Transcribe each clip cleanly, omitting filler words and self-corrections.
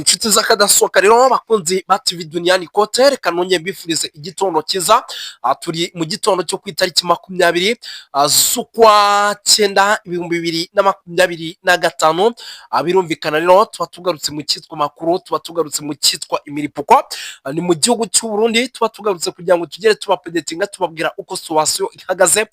Inshuti z'akadasohoka rero, abakunzi ba TV Duniani Kote, reka nongeye mbifurize igitondo cyiza. Turi mu gitondo cyo ku itariki 20 z'ukwa 9 2025. Birumvikana rero tuba tugarutse mu cyitwa makuru, tuba tugarutse mu cyitwa imiripuko. Ni mu gihugu cy'u Burundi tuba tugarutse kugira ngo tugere tubaupdatinga, tubabwira uko situation ihagaze,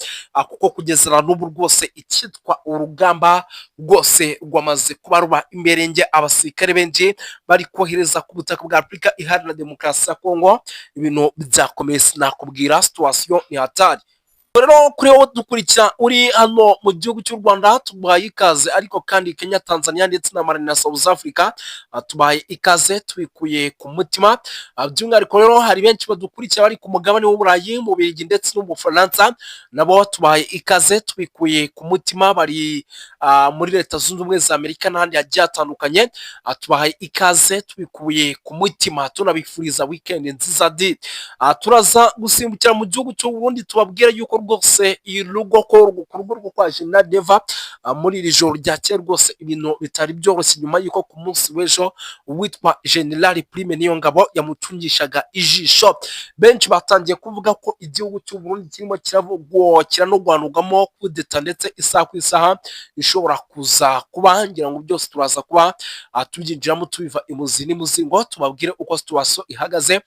kuko kugeza na n'ubu rwose icyitwa urugamba rwose rwamaze kuba ruba imberenge. Abasirikare benshi bari kohereza ku butaka bwa Afurika Iharanira Demokarasi ya Kongo. Ibintu byakomeye, sinakubwira, situation ni hatari. Rero kuri wowe dukurikira uri hano mu gihugu cy'u Rwanda, tubahaye ikaze, ariko kandi Kenya, Tanzania ndetse na Mali na South Africa, tubahaye ikaze tubikuye ku mutima. By'umwihariko rero hari benshi badukurikira bari ku mugabane w'Uburayi, mu Bubiligi ndetse no mu Bufaransa, nabo tubahaye ikaze tubikuye ku mutima. Bari muri Leta Zunze Ubumwe za Amerika n'ahandi hagiye hatandukanye, tubahaye ikaze tubikuye ku mutima, tunabifuriza weekend nziza di. Turaza gusimbukira mu gihugu cy'u Burundi, tubabwire yuko rwose iyi rugo ko ku rugo rwo kwa General Neva muri iri joro ryakeye rwose ibintu bitari byoroshye, nyuma y'uko ku munsi w'ejo uwitwa General Prime Niyongabo yamutungishaga ijisho. Benshi batangiye kuvuga ko igihugu cy'u Burundi kirimo kiravugwa, kiranogwanurwamo kudeta, ndetse isaha ku isaha ishobora kuza kuba. Ngira ngo byose turaza kuba tubyinjiramo tubiva imuzi n'imuzingo, tubabwire uko situation ihagaze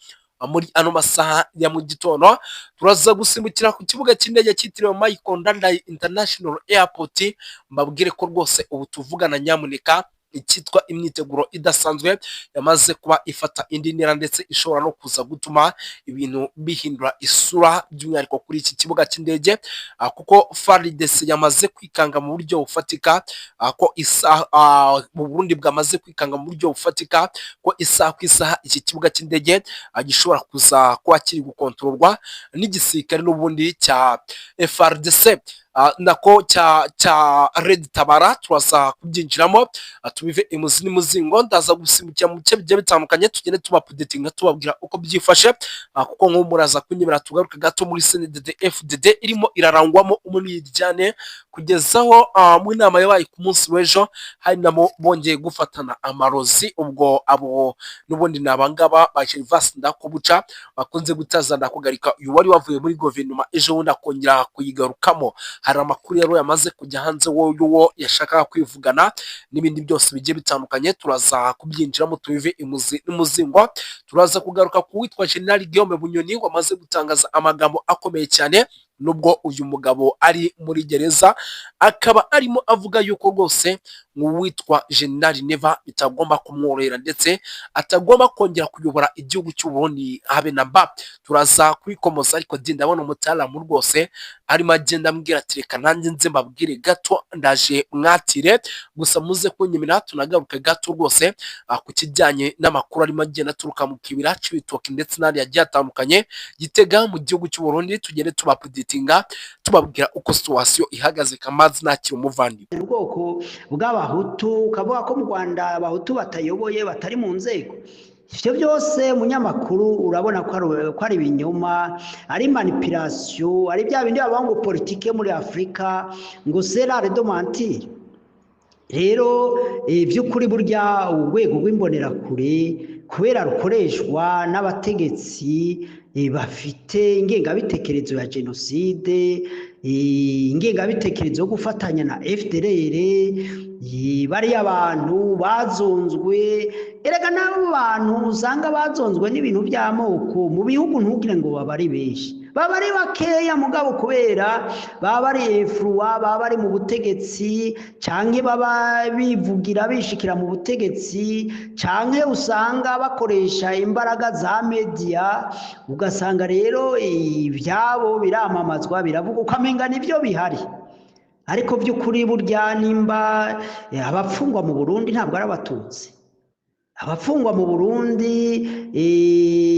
muri ano masaha ya mu gitondo. Turaza gusimbukira ku kibuga cy'indege cyitiriwe Michael Ndadaye International Airport, mbabwire ko rwose ubu tuvugana nyamuneka icyitwa imyiteguro idasanzwe yamaze kuba ifata indi ntera, ndetse ishobora no kuza gutuma ibintu bihindura isura, by'umwihariko kuri iki kibuga cy'indege, kuko FARDC yamaze kwikanga mu buryo bufatika ko isaha mu Burundi bwamaze kwikanga mu buryo bufatika ko isaha ku isaha iki kibuga cy'indege gishobora kuza kuba kiri gukontororwa n'igisirikare n'ubundi cya FARDC, nako cya Red Tabara. Turaza kubyinjiramo tubive imuzi n'imuzingo. Ndaza gusimbukira mu bice bigiye bitandukanye, tugende tubaupdatinga, tubabwira uko byifashe, kuko nk'ubu muraza kunyemera tugaruke gato muri CNDD FDD irimo irarangwamo umwiryane, kugeza aho mu nama yabaye ku munsi w'ejo hari nabo bongeye gufatana amarozi. Ubwo abo n'ubundi ni abangaba ba Gervas Ndakubuca bakunze gutaza Ndakugarika, uyu wari wavuye muri guverinoma ejo bundi akongera kuyigarukamo. Hari amakuru rero yamaze kujya hanze y'uwo yashakaga kwivugana n'ibindi byose bigiye bitandukanye. Turaza kubyinjiramo tubive imuzi n'umuzingo. Turaza kugaruka ku witwa General Guillaume Bunyoni wamaze gutangaza amagambo akomeye cyane, nubwo uyu mugabo ari muri gereza, akaba arimo avuga yuko rwose uwitwa General Neva bitagomba kumworohera, ndetse atagomba kongera kuyobora igihugu cy'u Burundi habe na mba. Turaza kubikomoza, ariko ndabona umutaalamu rwose arimo agenda ambwira ati reka nanjye nze mbabwire gato, ndaje mwatire. Gusa muze kunyemera tunagaruke gato rwose ku kijyanye n'amakuru arimo agenda aturuka mu Kibira cy'ibitoki ndetse n'andi yagiye atandukanye, Gitega mu gihugu cy'u Burundi, tugende tubaupdatinga, tubabwira uko situation ihagaze. Kamazi nakira umuvandimwe. Ubwoko bw'Abahutu, ukavuga ko mu Rwanda Abahutu batayoboye, batari mu nzego, ibyo byose umunyamakuru urabona ko ari ibinyoma, ari manipulation, ari bya bindi bavuga ngo politike muri Afurika ngo c'est l'art de mentir. Rero by'ukuri burya urwego rw'Imbonerakure, kubera rukoreshwa n'abategetsi bafite ingengabitekerezo ya jenoside, ingengabitekerezo yo gufatanya na FDLR, bariya bantu bazonzwe. Erega n'abo bantu usanga bazonzwe n'ibintu by'amoko mu bihugu, ntugire ngo baba ari benshi, baba ari bakeya, mugabo kubera baba bari influents, baba bari mu butegetsi, canke baba bivugira bishikira mu butegetsi, canke usanga bakoresha imbaraga za media, ugasanga rero ibyabo biramamazwa, biravuga, ukamenga nibyo bihari. Ariko by'ukuri burya nimba abapfungwa mu Burundi ntabwo ari Abatutsi abapfungwa mu Burundi,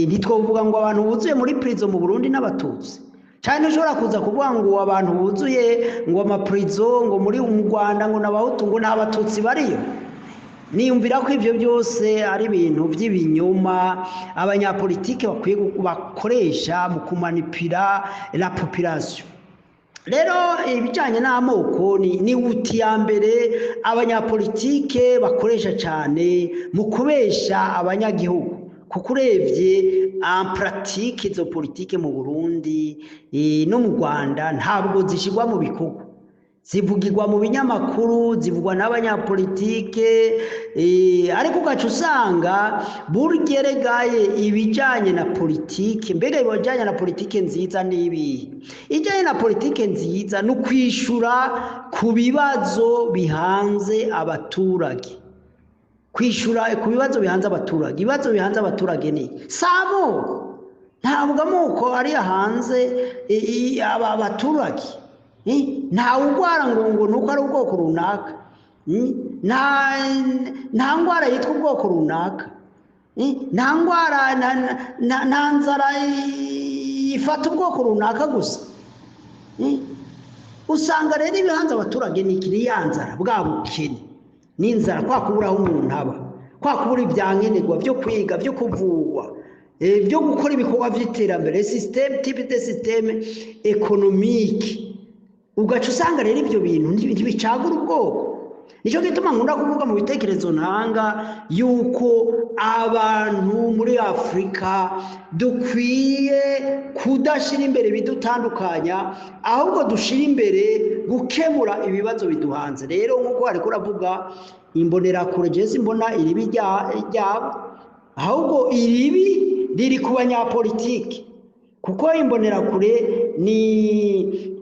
ntitwovuga ngo abantu buzuye muri prison mu Burundi n'Abatutsi cyane. Ushobora kuza kuvuga ngo abantu buzuye ngo amaprison ngo muri mu Rwanda ngo n'Abahutu, ngo nta Batutsi bariyo. Niyumvira ko ibyo byose ari ibintu by'ibinyoma abanyapolitike bakwiye bakoresha mu kumanipira la population. Rero ibijyanye n'amoko ni outil ya mbere abanyapolitike bakoresha cyane mu kubesha abanyagihugu, kuko urebye en pratique izo politike mu Burundi no mu Rwanda ntabwo zishyirwa mu bikorwa, zivugirwa mu binyamakuru, zivugwa n'abanyapolitike, ariko ugaca usanga burgeregaye ibijyanye na politike. Mbega ibijyanye na politike nziza ni ibihe? Ijyanye na politike nziza ni ukwishura ku bibazo bihanze abaturage, kwishura ku bibazo bihanze abaturage. Ibibazo bihanze abaturage ni si amoko, ntabwo amoko ari hanze abaturage. Ntawe urwara ngo nuko ari ubwoko runaka, nta ndwara yitwa ubwoko runaka, nta ndwara, nta nzara ifata ubwoko runaka gusa. Usanga rero ibihanze abaturage ni iki? Ya nzara, bwa bukene n'inzara, kwa kubura aho umuntu aba, kwa kubura ibyankenerwa byo kwiga, byo kuvurwa, byo gukora ibikorwa by'iterambere, système, type de système économique. Ugaca usanga rero ibyo bintu ntibicagura ubwoko. Nicyo gituma nkunda kuvuga mu bitekerezo ntanga yuko abantu muri Afurika dukwiye kudashyira imbere ibidutandukanya, ahubwo dushyira imbere gukemura ibibazo biduhanze. Rero nk'uko wari kuravuga imbonerakure, jewe simbona iribi ryabo, ahubwo iribi riri ku banyapolitiki, kuko imbonerakure ni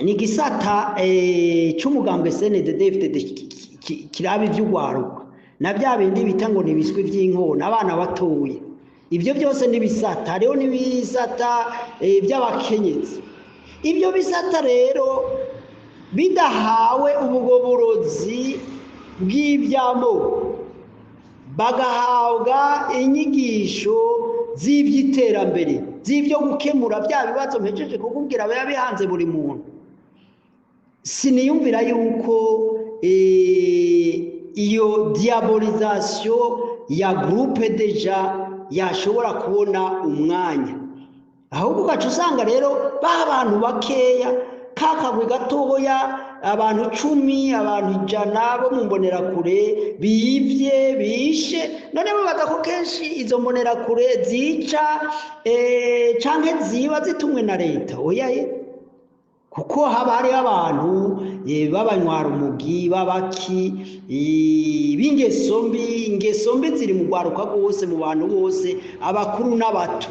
igisata c'umugambwe CNDD-FDD kiraba ivy'urwaruka na bya bindi bita ngo ni ibiswi vy'inkona, abana batoya. Ibyo byose ni bisata, hariho n'ibisata by'abakenyezi. Ibyo bisata rero bidahawe ubugoborozi bw'iby'amoko, bagahabwa inyigisho z'iby'iterambere, z'ibyo gukemura bya bibazo mpejeje kukubwira biba bihanze buri muntu, siniyumvira yuko iyo diabolisation ya groupe déjà yashobora kubona umwanya. Ahubwo ugaca usanga rero ba bantu bakeya, ka kagwi gatoya, abantu 10, abantu 100 bo mu mbonerakure bivye, bishe. None bibaza ko kenshi izo mbonerakure zica canke ziba zitumwe na leta? Oya ye, kuko haba hariho abantu b'abanywarumogi, b'abaki, b'ingeso mbi. Ingeso mbi ziri mu rwaruka rwose, mu bantu bose, abakuru n'abato.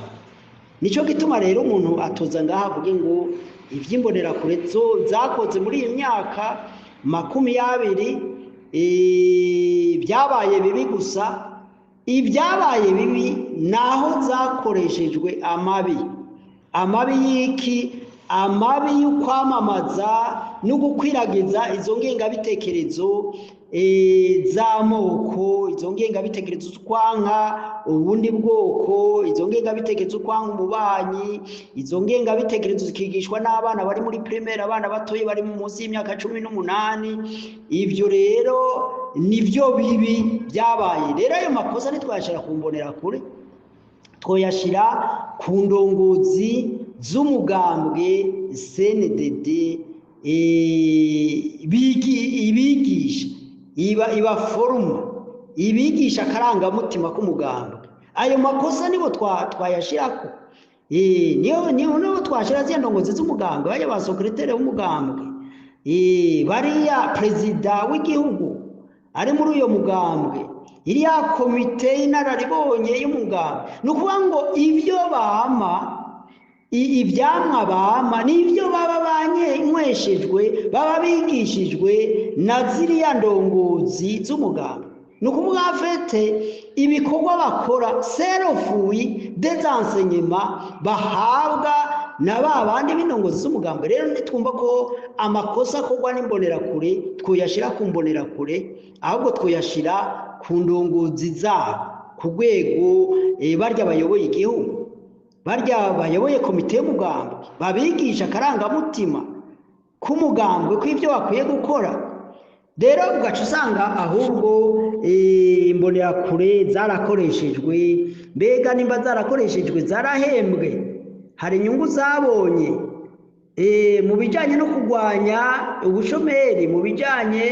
Nico gituma rero umuntu atoza ngaha avuge ngo ivy'imbonerakure zo zakoze muri iyi myaka 20 byabaye bibi gusa. Ibyabaye bibi naho zakoreshejwe amabi. Amabi y'iki? Amabi y'ukwamamaza no gukwiragiza izo ngengabitekerezo z'amoko, izo ngengabitekerezo z'ukwanka ubundi bwoko, izo ngengabitekerezo z'ukwanka umubanyi. Izo ngengabitekerezo zikigishwa n'abana bari muri primaire, abana batoyi bari munsi y'imyaka 18. Ivyo rero nivyo bibi byabaye. Rero ayo makosa ntitwayashira ku mbonerakure, twoyashira ku ndongozi z'umugambwe CNDD ibigisha, ibaforuma, ibigisha akarangamutima k'umugambwe. Ayo makosa nibo twayashirako, niyo twashira ziriya ndongozi z'umugambwe, bajya ba secrétaire w'umugambwe, bariya perezida w'igihugu ari muri uyo mugambwe, iriya komite y'inararibonye y'umugambwe. Ni ukuvuga ngo ibyo bama, ivyamwa bama nibyo baba banyweshejwe, baba bigishijwe na ziriya ndongozi z'umugambwe. Ni ukuvuga afete ibikorwa bakora c'est le fruit des enseignements bahabwa na ba bandi b'indongozi z'umugambwe. Rero ntitwumva ko amakosa akorwa n'imbonerakure twoyashira ku mbonerakure, ahubwo twoyashira ku ndongozi zabo, ku rwego barya bayoboye igihugu, barya bayoboye komite y'umugambwe, babigisha akarangamutima k'umugambwe, kw'ibyo bakwiye gukora. Rero ugaca usanga ahubwo imbonerakure zarakoreshejwe. Mbega nimba zarakoreshejwe, zarahembwe? Hari inyungu zabonye? mu bijanye no kurwanya ubushomeri, mu bijanye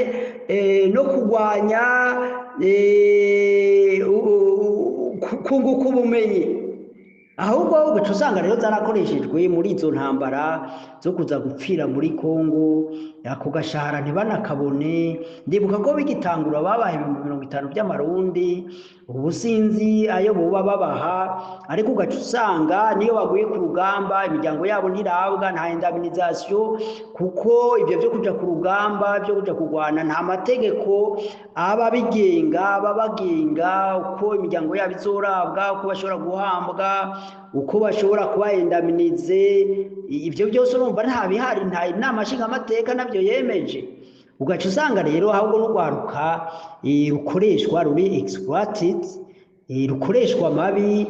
no kurwanya kunguka ubumenyi. Ahubwo ugaca usanga rero zarakoreshejwe muri izo ntambara zo kuza gupfira muri Kongo, ako gashahara ntibanakabone. Ndibuka ko bigitangura babaha 50,000 by'amarundi, ubu sinzi ayo boba babaha, ariko ugaca usanga niyo baguye ku rugamba imiryango yabo ntirabwa, nta indemnisation, kuko ibyo byo kuja ku rugamba, byo kuja kurwana, nta mategeko aba abigenga, aba abagenga uko imiryango yabo izorabwa, uko bashobora guhambwa, uko bashobora kuba indemnisé. Ibyo byose urumva nta bihari, nta inama nshingamateka nabyo yemeje. Ugaca usanga rero ahubwo n'urwaruka rukoreshwa, ruri exploited, rukoreshwa mabi,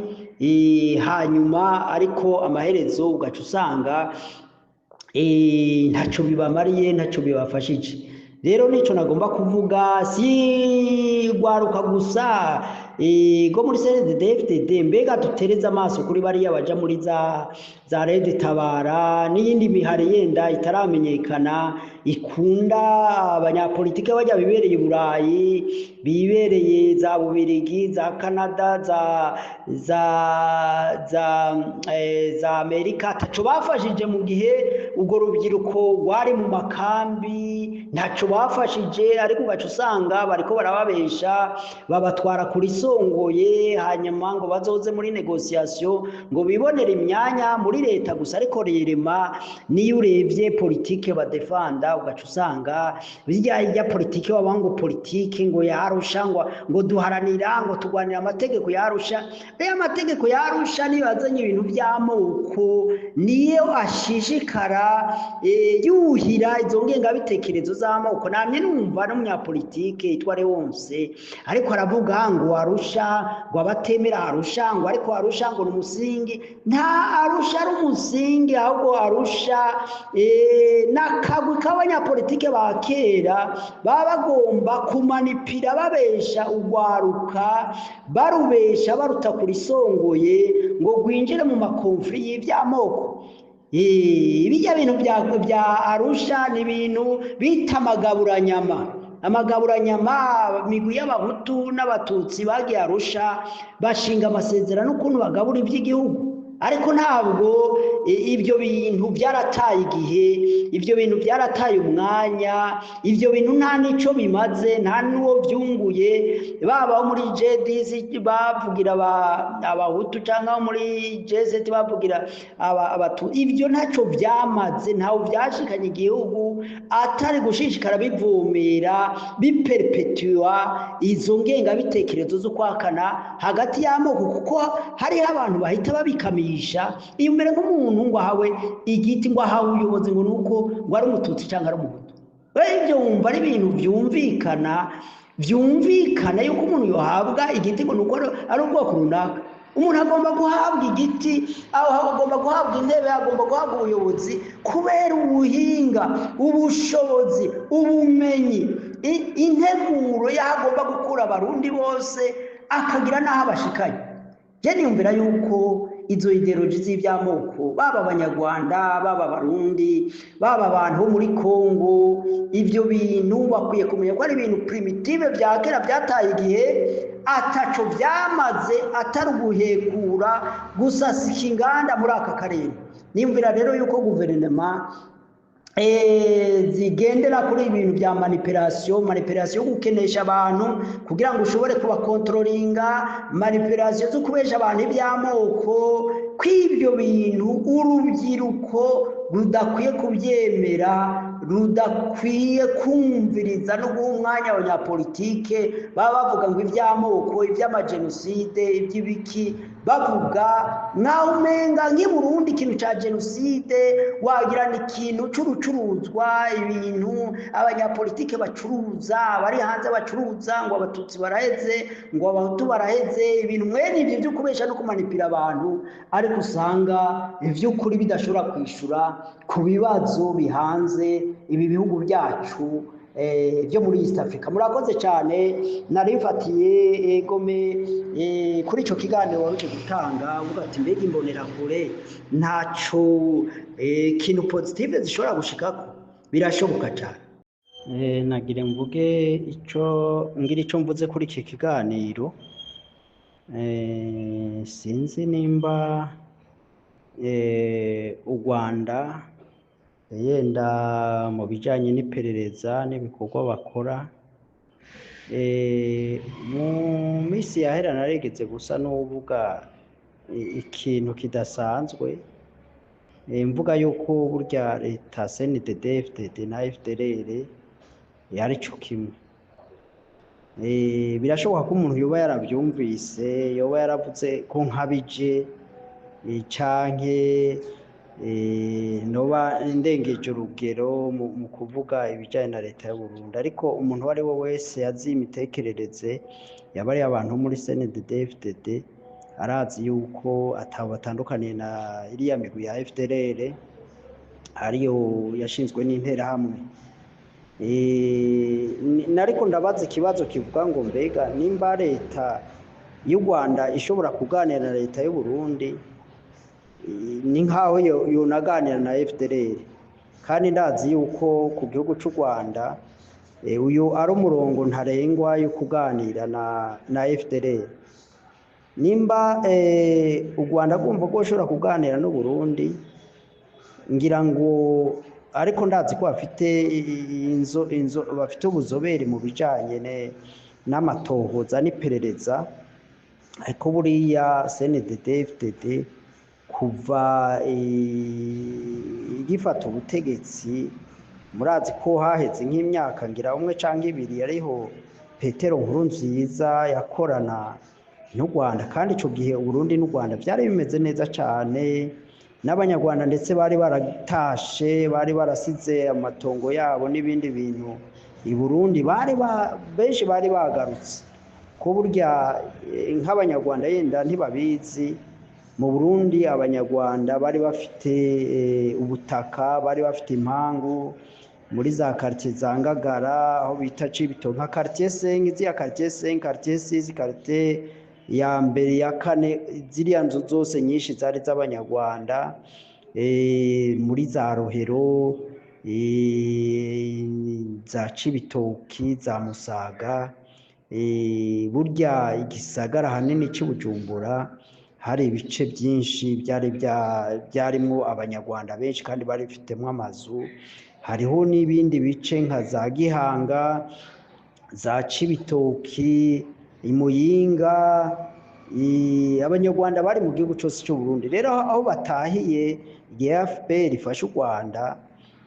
hanyuma ariko amaherezo ugaca usanga ntaco bibamariye, ntaco bibafashije. Rero nico nagomba kuvuga, si rwaruka gusa go muri CNDD-FDD. Mbega dutereze amaso kuri bariya baja muri za Red Tabara n'iyindi mihari yenda itaramenyekana ikunda abanyapolitike bajya bibereye i Burayi, bibereye za Bubirigi, za Canada, za Amerika, taco bafashije mu gihe urwo rubyiruko rwari mu makambi, ntaco bafashije. Ariko ugaca usanga bariko barababesha, babatwara kuri songoye, hanyuma ngo bazoze muri négociation ngo bibonere imyanya muri leta gusa. Ariko rerema niyo urebye politike badefanda, ugaca usanga bijya ya politike waba ngo politike ngo yarusha, ngo duharanira, ngo turwanira amategeko yarusha. Rero amategeko yarusha niyo yazanye ibintu by'amoko, niyo ashishikara yuhira izo ngengabitekerezo z'amoko. Namye numva n'umunyapolitike yitwa Leonce ariko aravuga ngo Arusha, ngo abatemera Arusha, ngo ariko Arusha ngo ni umusingi. Nta Arusha ari umusingi, ahubwo Arusha n'akagwi k'abanyapolitike ba kera baba bagomba kumanipira, babesha urwaruka, barubesha baruta kurisongoye ngo rwinjire mu ma conflits y'ivy'amoko. Bijya bintu bya Arusha ni ibintu bita amagaburanyama, amagaburanyama. Migwi y'abahutu n'abatutsi bagiye Arusha bashinga amasezerano ukuntu bagabura iby'igihugu, ariko ntabwo ibyo bintu byarataye igihe, ibyo bintu byarataye umwanya, ibyo bintu nta n'ico bimaze, nta n'uwo byunguye. Baba abo muri G10 bavugira abahutu cyangwa abo muri G7 bavugira abatu, ibyo ntacyo byamaze, ntawe byashikanye igihugu, atari gushishikara bivumera, biperpetua izo ngengabitekerezo zo kwakana hagati y'amoko, kuko hariho abantu bahita babikamisha. Iyo mbere nk'umuntu ngo ahawe igiti, ngo ahawe ubuyobozi, ngo nuko ngo ari umututsi cyangwa ari umuhutu. Ibyo wumva ari ibintu byumvikana yuko umuntu yohabwa igiti ngo nuko ari ubwoko runaka? Umuntu agomba guhabwa igiti, aho agomba guhabwa intebe, agomba guhabwa ubuyobozi kubera ubuhinga, ubushobozi, ubumenyi, integuro y'aho agomba gukura abarundi bose akagira n'aho abashikanye. Je niyumvira yuko izo idéologies z'iby'amoko, baba abanyarwanda, baba abarundi, baba abantu bo muri Kongo, ibyo bintu bakwiye kumenya ko ari ibintu primitive bya kera byataye igihe, ataco byamaze atari uguhekura, gusasika inganda muri aka karere. Niyumvira rero yuko guverinoma zigendera kuri ibintu bya manipulation, manipulation yo gukenesha abantu kugira ngo ushobore kubakontrolinga, manipulation zo kubesha abantu iby'amoko, kw'ibyo bintu urubyiruko rudakwiye kubyemera, rudakwiye kumviriza no guha umwanya abanyapolitike baba bavuga ngo iby'amoko, iby'amajenoside, iby'ibiki, bavuga nkaho umenga nk'i Burundi ikintu ca jenoside wagira ni ikintu c'urucuruzwa, ibintu abanyapolitike bacuruza, abari hanze bacuruza, ngo abatutsi baraheze, ngo abahutu baraheze, ibintu mwene ivyo vyo kubesha no kumanipira abantu, ariko usanga ivy'ukuri bidashobora kwishura ku bibazo bihanze ibi bihugu byacu. byo muri East Africa. Murakoze cyane, narimfatiye egome kuri ico kiganiro waruje gutanga uvuga ati mbega imbonerakure ntaco kintu positive zishobora gushikako, birashoboka cyane. Nagire mvuge ico ngira ico mvuze kuri iki kiganiro. Sinzi nimba u Rwanda yenda mu bijanye n'iperereza n'ibikorwa bakora, mu minsi yahera naregeze gusa n'uvuga ikintu kidasanzwe, mvuga yuko burya leta CNDD FDD na FDLR yari co kimwe. Birashoboka ko umuntu yoba yaravyumvise, yoba yaravuze ko nkabije, canke noba ndengeje urugero mu kuvuga ibijanye na leta y'u Burundi, ariko umuntu uwo ari we wese azi imitekerereze yaba ari abantu muri CNDD FDD arazi yuko atabo batandukaniye na iriya migwi ya FDLR ariyo yashinzwe n'Interahamwe. Nariko ndabaza ikibazo kivuga ngo mbega nimba leta y'u Rwanda ishobora kuganira na leta y'u Burundi, ni nkaho yonaganira na FDLR, kandi ndazi yuko ku gihugu c'u Rwanda uyu ari umurongo ntarengwa yo kuganira na FDLR. Nimba u Rwanda rwumva ko rushobora kuganira n'u Burundi, ngira ngo ariko ndazi ko bafite inzo bafite ubuzobere mu bijanye n'amatohoza n'iperereza, ariko buriya CNDD FDD kuva igifata ubutegetsi, murazi ko haheze nk'imyaka ngira umwe canke ibiri yariho Petero Nkurunziza yakorana n'u Rwanda, kandi ico gihe Uburundi n'u Rwanda vyari bimeze neza cane, n'Abanyarwanda ndetse bari baratashe, bari barasize amatongo yabo n'ibindi bintu i Burundi, bari benshi bari bagarutse. Ko burya nk'Abanyarwanda yenda ntibabizi, mu Burundi Abanyarwanda bari bafite ubutaka, bari bafite impangu muri za quartier za Ngagara, aho bita Cibitoke, nka quartier 5, ziriya quartier 5, quartier 6, quartier ya mbere ya kane, ziriya nzu zose nyinshi zari z'Abanyarwanda, muri za Rohero, za Cibitoki, za Musaga, burya igisagara hanini c'i Bujumbura hari ibice byinshi byari byarimwo Abanyarwanda benshi kandi bari bifitemo amazu. Hariho n'ibindi bice nka za Gihanga, za Cibitoki, Imuyinga, Abanyarwanda bari mu gihugu cyose cy'u Burundi. Rero aho batahiye igihe FPR ifashe u Rwanda,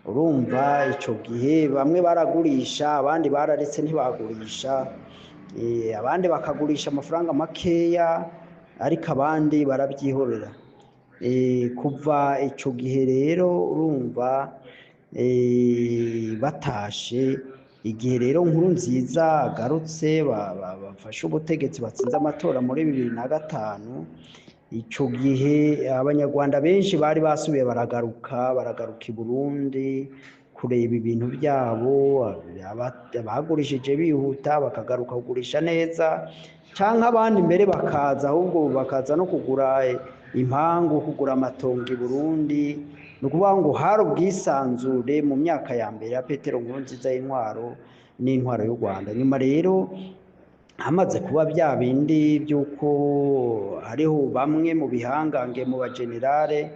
urumva ico gihe bamwe baragurisha, abandi bararetse ntibagurisha, abandi bakagurisha amafaranga makeya, ariko abandi barabyihorera. Kuva ico gihe rero urumva batashe, igihe rero Nkurunziza agarutse bafashe ubutegetsi, batsinze amatora muri 2005, ico gihe Abanyarwanda benshi bari basubiye baragaruka i Burundi kureba ibintu byabo, abagurishije bihuta bakagaruka kugurisha neza, canke abandi mbere bakaza ahubwo bakaza no kugura impangu, kugura amatongo i Burundi. Ni ukuvuga ngo hari ubwisanzure mu myaka ya mbere ya Petero Nkurunziza y'intwaro n'intwaro y'u Rwanda. Nyuma rero hamaze kuba bya bindi by'uko hariho bamwe mu bihangange mu bagenerale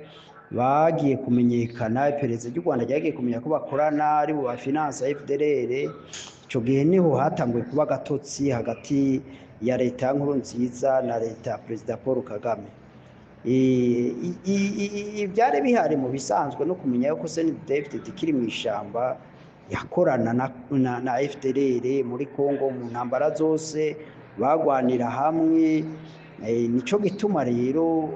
bagiye kumenyekana, iperereza ry'u Rwanda ryagiye kumenya ko bakorana ari bo ba finance FDLR. Ico gihe niho hatanguye kuba agatotsi hagati ya leta ya Nkurunziza na leta ya Perezida Paul Kagame. Ibyari bihari mu bisanzwe no kumenya yuko CNDD-FDD ikiri mu ishamba yakorana na FDLR muri Congo mu ntambara zose bagwanira hamwe. Nico gituma rero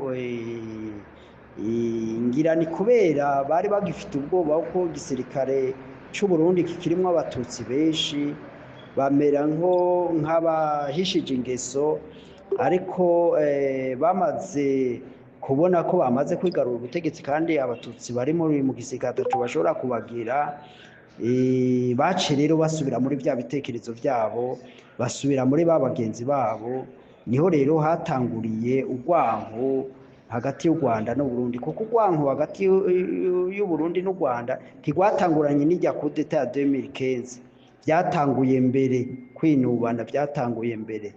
ngira ni kubera bari bagifite ubwoba ko igisirikare c'u Burundi kikirimwo Abatutsi benshi, bamera nk'abahishije ingeso, ariko bamaze kubona ko bamaze kwigarura ubutegetsi kandi Abatutsi bari mu gisirikare ataco bashobora kubagira, Bace rero basubira muri bya bitekerezo byabo, basubira muri ba bagenzi babo. Niho rero hatanguriye urwanko hagati y'u Rwanda n'Uburundi, kuko urwanko hagati y'u Burundi n'u Rwanda ntigwatanguranye n'ijya coup d'état ya 2015, byatanguye mbere, kwinubana byatanguye mbere.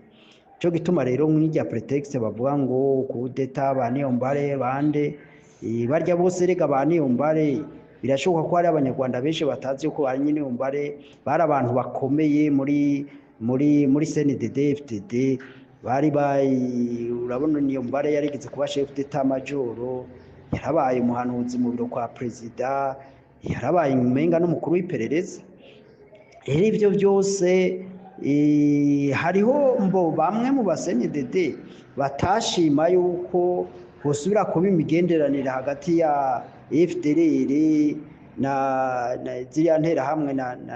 Cyo gituma rero nk'ijya prétexte bavuga ngo coup d'état ba Niyombare bande, barya bose rega ba Niyombare, birashoboka ko hari abanyarwanda benshi batazi yuko ba Niyombare bari abantu bakomeye muri CNDD FDD. Bari bayi, urabona Niyombare yarigeze kuba chef d'état major, yarabaye umuhanuzi mu biro kwa perezida, yarabaye umenga n'umukuru w'iperereza. Rero ibyo byose, hariho mbo bamwe mu ba CNDD batashima yuko hosubira kuba imigenderanire hagati ya FDLR na ziriya nterahamwe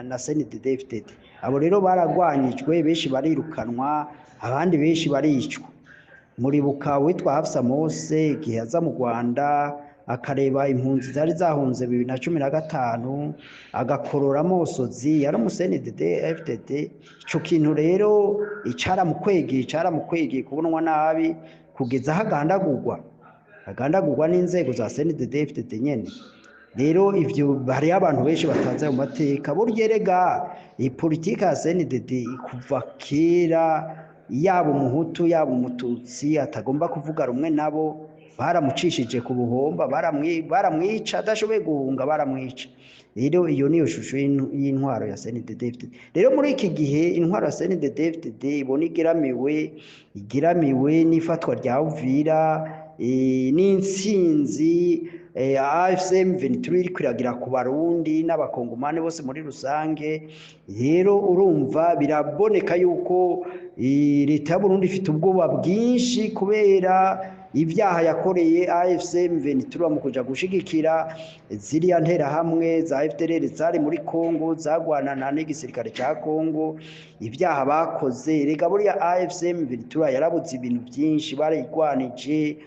na CNDD FDD. Abo rero baragwanyijwe, benshi barirukanwa, abandi benshi baricwa. Muribuka witwa Hafsa Mose igihe aza mu Rwanda akareba impunzi zari zahunze 2015, agakorora amosozi, yari umu CNDD FDD. Ico kintu rero icaramukwegeye kubonwa nabi kugeza aho agandagurwa n'inzego za CNDD FDD nyene. Rero ivyo hariho abantu benshi batazi ayo mateka. Burya erega iyi politika ya CNDD kuva kera, yaba umuhutu yaba umututsi atagomba kuvuga rumwe nabo baramucishije ku buhomba, baramwica, adashoboye guhunga baramwica. Rero iyo niyo shusho y'intwaro ya CNDD FDD. Rero muri iki gihe intwaro ya CNDD FDD ibona igeramiwe n'ifatwa rya Uvira, n'intsinzi AFC M23 iri kwiragira ku Barundi n'abakongomani bose muri rusange. Rero urumva biraboneka yuko leta y'u Burundi ifite ubwoba bwinshi kubera ibyaha yakoreye AFC M23 mu kuja gushigikira ziriya nterahamwe za FDLR zari muri Kongo zagwanana n'igisirikare ca Kongo. Ibyaha bakoze rega buriya AFC M23 yarabuze ibintu byinshi, barayigwanije,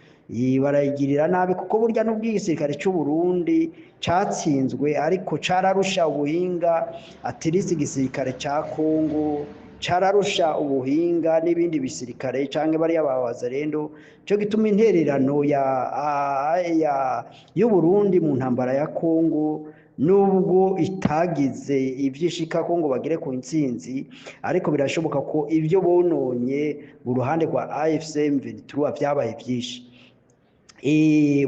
barayigirira nabi, kuko burya n'ubwo igisirikare c'u Burundi catsinzwe ariko cararusha ubuhinga atirisi igisirikare ca Kongo, cararusha ubuhinga n'ibindi bisirikare canke bariya ba Wazalendo. Cyo gituma intererano ya y'u Burundi mu ntambara ya Kongo, nubwo itagize ivyishika ko ngo bagere ku ntsinzi, ariko birashoboka ko ibyo bononye mu ruhande rwa AFC M23 vyabaye vyinshi.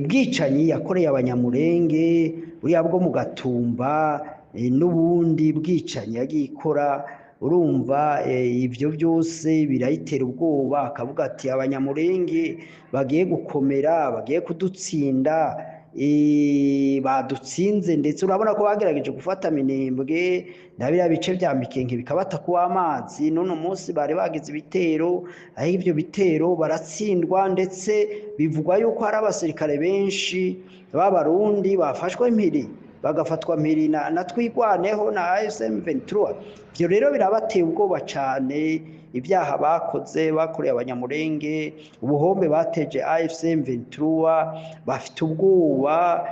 Ubwicanyi yakoreye abanyamurenge buriya bwo mu Gatumba, n'ubundi bwicanyi yagiye ikora, urumva ivyo byose birayitera ubwoba, akavuga ati abanyamurenge bagiye gukomera, bagiye kudutsinda, badutsinze. Ndetse urabona ko bagerageje gufata Minembwe na biriya bice bya Mikenke bikabata kuba amazi. None umunsi bari bagize ibitero, aho ivyo bitero baratsindwa, ndetse bivugwa yuko hari abasirikare benshi b'abarundi bafashwe mpiri, bagafatwa mpiri na Twigwaneho na AFC M23. Ivyo rero birabateye ubwoba cane, ibyaha bakoze bakoreye abanyamurenge, ubuhombe bateje AFC M23, bafite ubwoba.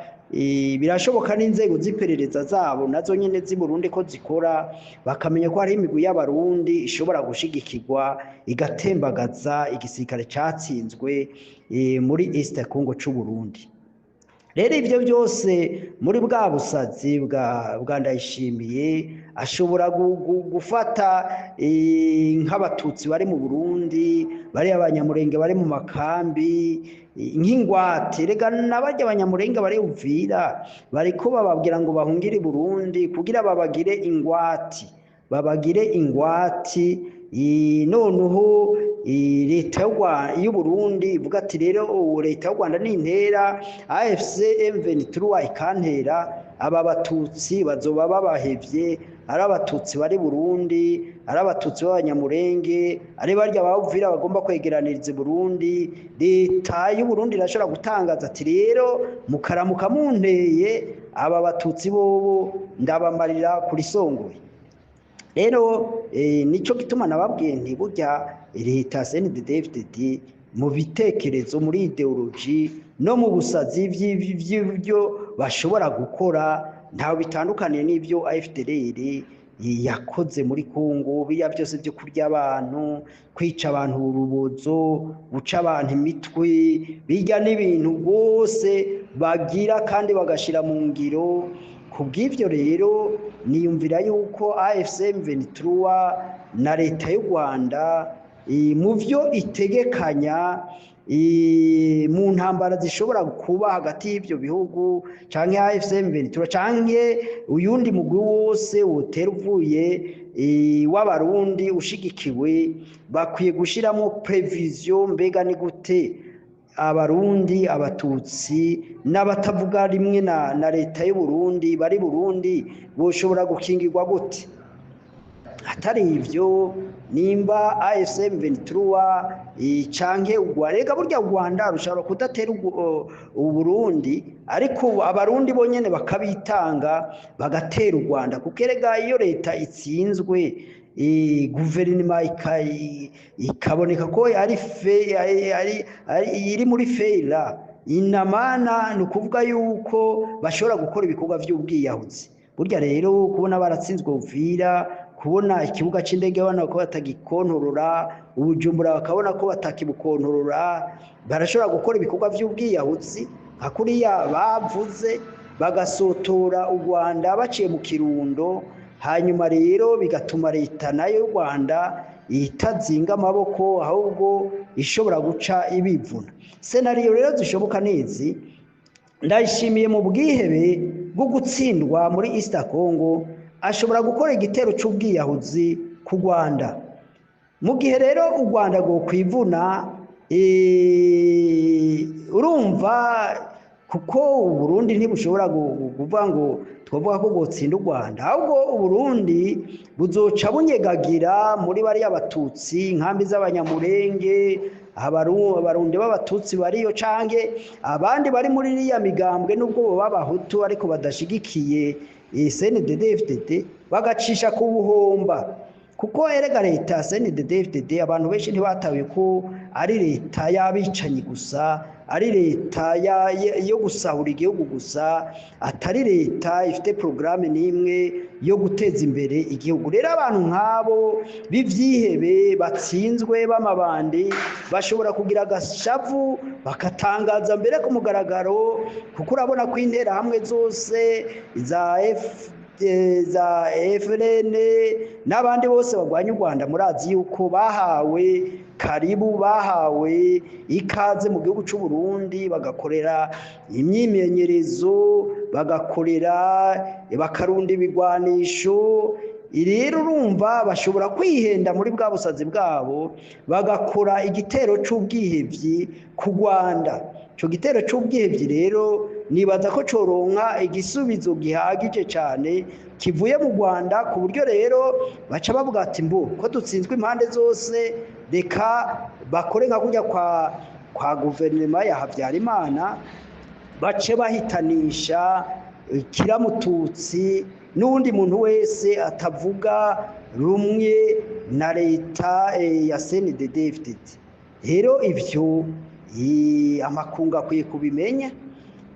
Birashoboka n'inzego z'iperereza zabo nazo nyene z'i Burundi ko zikora, bakamenya ko hari imigwi y'abarundi ishobora gushigikirwa igatembagaza igisirikare catsinzwe muri East Congo c'u Burundi. Rero ivyo byose muri bwa busazi bwa Ndayishimiye, ashobora gufata nk'abatutsi bari mu Burundi, bari abanyamurenge bari mu makambi nk'ingwate. Rega n'abarya abanyamurenge bari Uvira bariko bababwira ngo bahungire i Burundi kugira babagire ingwati, babagire ingwati. Noneho leta y'u Burundi ivuga ati rero ubu leta y'u Rwanda nintera AFC M23 ikantera, aba batutsi bazoba babahevye, ari abatutsi bari Burundi, ari abatutsi b'abanyamurenge, ari barya ba Uvira bagomba kwegeraniriza i Burundi. Leta y'u Burundi irashobora gutangaza ati rero mukaramuka munteye, aba batutsi bobo ndabamarira kuri Songoye. Rero nico gituma nababwiye nti burya leta CNDD-FDD mu bitekerezo, muri ideology no mu busazi vy'ivyo bashobora gukora, Ntawe bitandukaniye n'ibyo FDLR yakoze muri Kongo, biriya byose byo kurya abantu, kwica abantu urubozo, guca abantu imitwe, bijya n'ibintu rwose bagira kandi bagashira mu ngiro. Ku bw'ibyo rero niyumvira yuko AFC M23 na leta y'u Rwanda mu byo itegekanya mu ntambara zishobora kuba hagati y'ibyo bihugu, canke AFC M23 canke uyundi mugwi wose wotera uvuye w'Abarundi ushigikiwe, bakwiye gushiramo prévision: mbega ni gute Abarundi, Abatutsi n'abatavuga rimwe na leta y'u Burundi bari Burundi boshobora gukingirwa gute? Atari ivyo, nimba AFC M23 canke rega burya u Rwanda rushobora kudatera Uburundi, ariko Abarundi bonyene bakabitanga bagatera u Rwanda, kuko erega iyo leta itsinzwe, guverinoma ikaboneka ko ari fe ari iri muri failure inamana, ni ukuvuga yuko bashobora gukora ibikorwa vy'ubwiyahuzi. Burya rero kubona baratsinzwe Uvira, kubona ikibuga c'indege babona ko batagikontorora, Ubujumbura bakabona ko batakibukontorora, barashobora gukora ibikorwa vy'ubwiyahuzi nka kuriya bavuze, bagasotora u Rwanda baciye mu Kirundo. Hanyuma rero bigatuma leta nayo y'u Rwanda itazinga amaboko, ahubwo ishobora guca ibivuna. Scénario rero zishoboka nezi: Ndayishimiye mu bwihebe bwo gutsindwa muri East Congo ashobora gukora igitero c'ubwiyahuzi ku Rwanda. Mu gihe rero u Rwanda rwokwivuna, urumva, kuko Uburundi ntibushobora kuvuga ngo twovuga ko bwotsinda u Rwanda, ahubwo Uburundi buzoca bunyegagira muri bariya Batutsi, inkambi z'Abanyamurenge, Abarundi b'Abatutsi bariyo canke abandi bari muri iriya migambwe, nubwo boba Abahutu ariko badashigikiye CNDD FDD, bagacisha ku buhomba. Kuko erega leta CNDD FDD abantu benshi ntibatawe ko ari leta y'abicanyi gusa, ari leta yo gusahura igihugu gusa, atari leta ifite porogaramu n'imwe yo guteza imbere igihugu. Rero abantu nk'abo b'ivyihebe batsinzwe b'amabandi bashobora kugira agashavu, bakatangaza mbere ku mugaragaro, kuko urabona ko Interahamwe zose za FLN n'abandi bose barwanya u Rwanda, murazi yuko bahawe karibu, bahawe ikaze mu gihugu c'u Burundi, bagakorera imyimenyerezo, bagakorera, bakarunda ibigwanisho. Rero urumva bashobora kwihenda muri bwa busazi bwabo, bagakora igitero c'ubwihevyi ku Rwanda. Ico gitero c'ubwihevyi rero nibaza ko coronka igisubizo gihagije cane kivuye mu Rwanda, ku buryo rero baca bavuga ati: "Mbu ko dutsinzwe impande zose, reka bakore nka kurya kwa guverinoma ya Habyarimana, bace bahitanisha Kiramututsi n'uwundi muntu wese atavuga rumwe na leta ya CNDD-FDD." Rero ivyo amakungu akwiye kubimenya.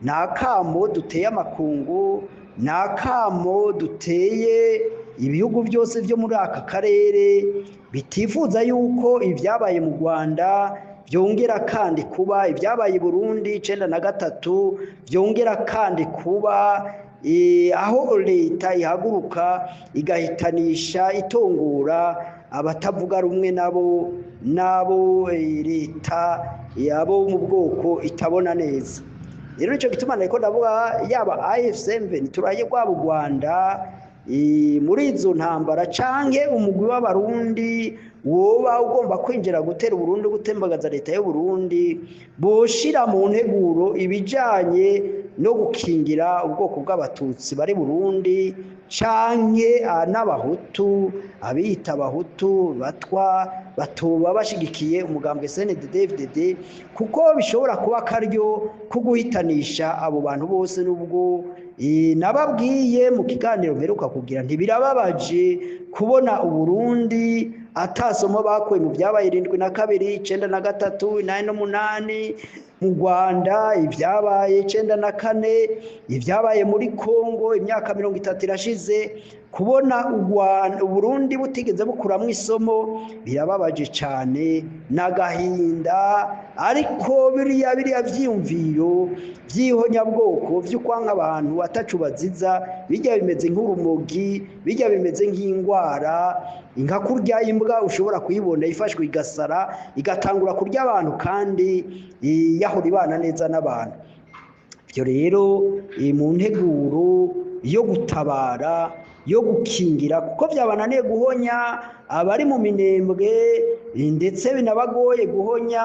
Ni akamo duteye amakungu, ni akamo duteye ibihugu byose byo muri aka karere bitifuza yuko ibyabaye mu Rwanda byongera kandi kuba, ibyabaye i Burundi 93 byongera kandi kuba, aho leta ihaguruka igahitanisha, itongora abatavuga rumwe nabo, nabo leta yabo mu bwoko itabona neza. Rero nicyo gituma nariko ndavuga, yaba AFC M23, rwaba u Rwanda muri izo ntambara, canke umugwi w'Abarundi woba ugomba kwinjira gutera Uburundi, gutembagaza leta y'u Burundi, boshira mu nteguro ibijanye no gukingira ubwoko bw'Abatutsi bari Burundi canke n'Abahutu, abiyita Abahutu, Batwa batoba bashigikiye umugambwe CNDD-FDD, kuko bishobora kuba akaryo ko guhitanisha abo bantu bose. Nubwo nababwiye mu kiganiro mperuka kugira, ntibirababaje kubona Uburundi Atasomo bakuye mu byabaye 72, 93, 88 mu Rwanda, ibyabaye 94, ibyabaye muri Kongo, imyaka 30 irashize. Kubona Uburundi butigeze bukuramwo isomo birababaje cane n'agahinda. Ariko biriya vyiyumviro vy'ihonyabwoko vy'ukwanka abantu atacu baziza, bijya bimeze nk'urumogi, bijya bimeze nk'ingwara, nka kurya imbwa ushobora kuyibona ifashwe igasara igatangura kurya abantu kandi yahora ibana neza n'abantu. Ivyo rero mu nteguro yo gutabara, yo gukingira, kuko vyabananiye guhonya abari mu Minembwe, ndetse binabagoye guhonya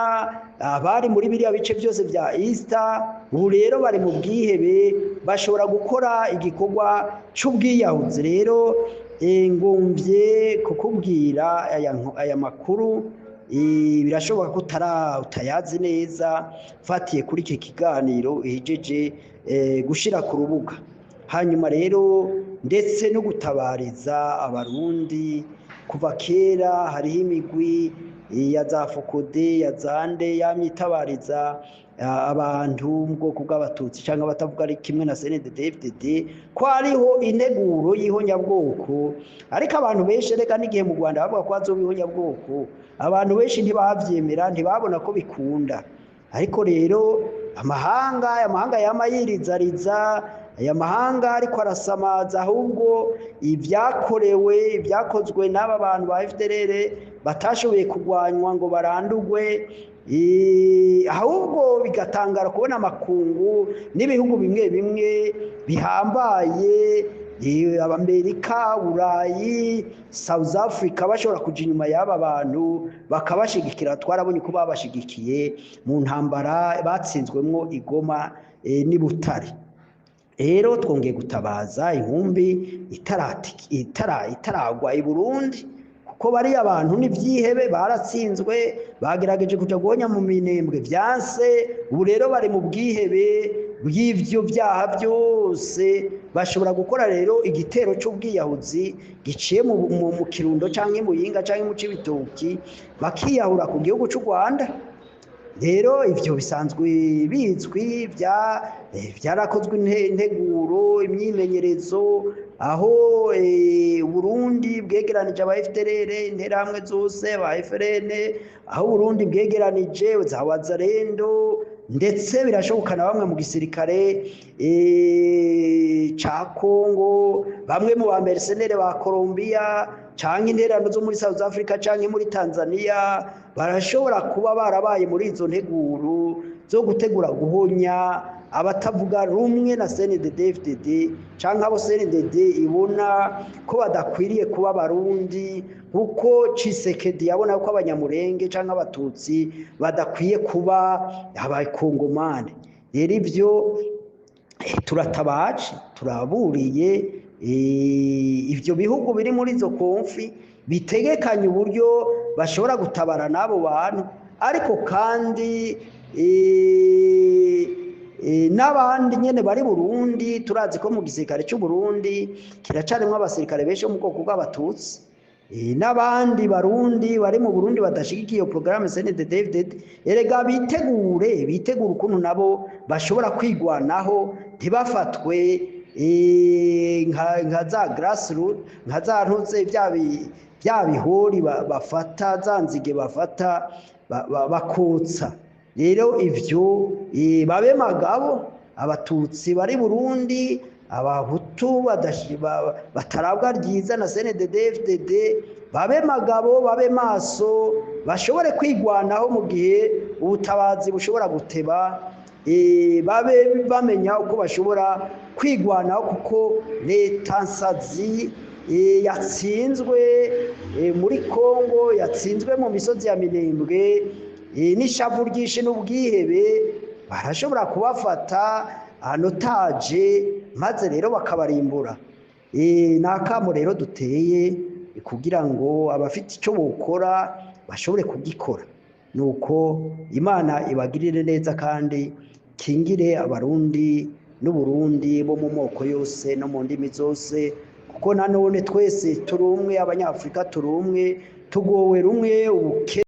abari muri biriya bice byose vya Easter. Ubu rero bari mu bwihebe, bashobora gukora igikorwa c'ubwiyahuzi. Rero ngomvye kukubwira aya makuru, birashoboka ko utayazi neza mfatiye kuri iki kiganiro ihejeje gushira ku rubuga. Hanyuma rero ndetse no gutabariza Abarundi, kuva kera hariho imigwi ya za Fokode, ya Zande yamye itabariza abantu mu bwoko bw'Abatutsi canke abatavuga ari kimwe na CNDD-FDD, ko hariho integuro y'ihonyabwoko. Ariko abantu benshi, reka n'igihe mu Rwanda bavuga ko hazoba ihonyabwoko, abantu benshi ntibavyemera, ntibabona ko bikunda. Ariko rero amahanga yama yirizariza, aya mahanga ariko arasamaza, ahubwo ibyakozwe n'aba bantu ba FDLR batashoboye kurwanywa ngo barandugwe, ahubwo bigatangara kubona amakungu n'ibihugu bimwe bimwe bihambaye, Amerika, Burayi, South Africa, bashobora kuja inyuma y'aba bantu bakabashigikira. Twarabonye ko babashigikiye mu ntambara batsinzwemwo i Goma n'i Butare. Rero twongeye gutabaza inkumbi itaragwa i Burundi, kuko bariya abantu n'ivyihebe baratsinzwe, bagerageje kuja guhonya mu Minembwe vyanse. Ubu rero bari mu bwihebe bw'ivyo vyaha byose, bashobora gukora rero igitero c'ubwiyahuzi giciye mu Kirundo canke mu Muyinga canke mu Cibitoki, bakiyahura ku gihugu c'u Rwanda. Rero ivyo bisanzwe bizwi, vyarakozwe integuro, imyimenyerezo, aho Burundi bwegeranije aba FDLR, interahamwe zose, aba FRN, aho Burundi bwegeranije za Wazalendo, ndetse birashoboka na bamwe mu gisirikare ca Kongo, bamwe mu ba mercenaires ba Colombia, canke interano zo muri South Africa canke muri Tanzania, barashobora kuba barabaye muri izo nteguro zo gutegura guhonya abatavuga rumwe na CNDD-FDD, canke abo CNDD ibona ko badakwiriye kuba Abarundi, kuko Tshisekedi yabona ko Abanyamurenge canke Abatutsi badakwiye kuba Abakongomani. Rero ivyo turatabaje, turaburiye ivyo bihugu biri muri izo konfi bitegekanye uburyo bashobora gutabara n'abo bantu, ariko kandi n'abandi nyene bari Burundi. Turazi ko mu gisirikare c'u Burundi kiracarimwo abasirikare benshi bo mu bwoko bw'Abatutsi, n'abandi Barundi bari mu Burundi badashigikiye iyo programme CNDD-FDD. Erega bitegure ukuntu nabo bashobora kwigwanaho, ntibafatwe nka za grassroot, nka za ntuze bya bihori bafata, za nzige bafata bakotsa. Rero ivyo babe magabo, Abatutsi bari Burundi, Abahutu batarabwa ryiza na CNDD-FDD, babe magabo, babe maso, bashobore kwigwanaho mu gihe ubutabazi bushobora guteba, babe bamenya uko bashobora kwigwanaho, kuko leta nsazi yatsinzwe muri Kongo, yatsinzwe mu misozi ya Minembwe, n'ishavu ryinshi n'ubwihebe, barashobora kubafata anotaje, maze rero bakabarimbura. Ni akamo rero duteye kugira ngo abafite icyo bokora bashobore kugikora. Nuko Imana ibagirire neza kandi kingire Abarundi n'Uburundi bo mu moko yose no mu ndimi zose, kuko nanone twese turi umwe, Abanyafurika turi umwe. Tugowe rumwe ubukene.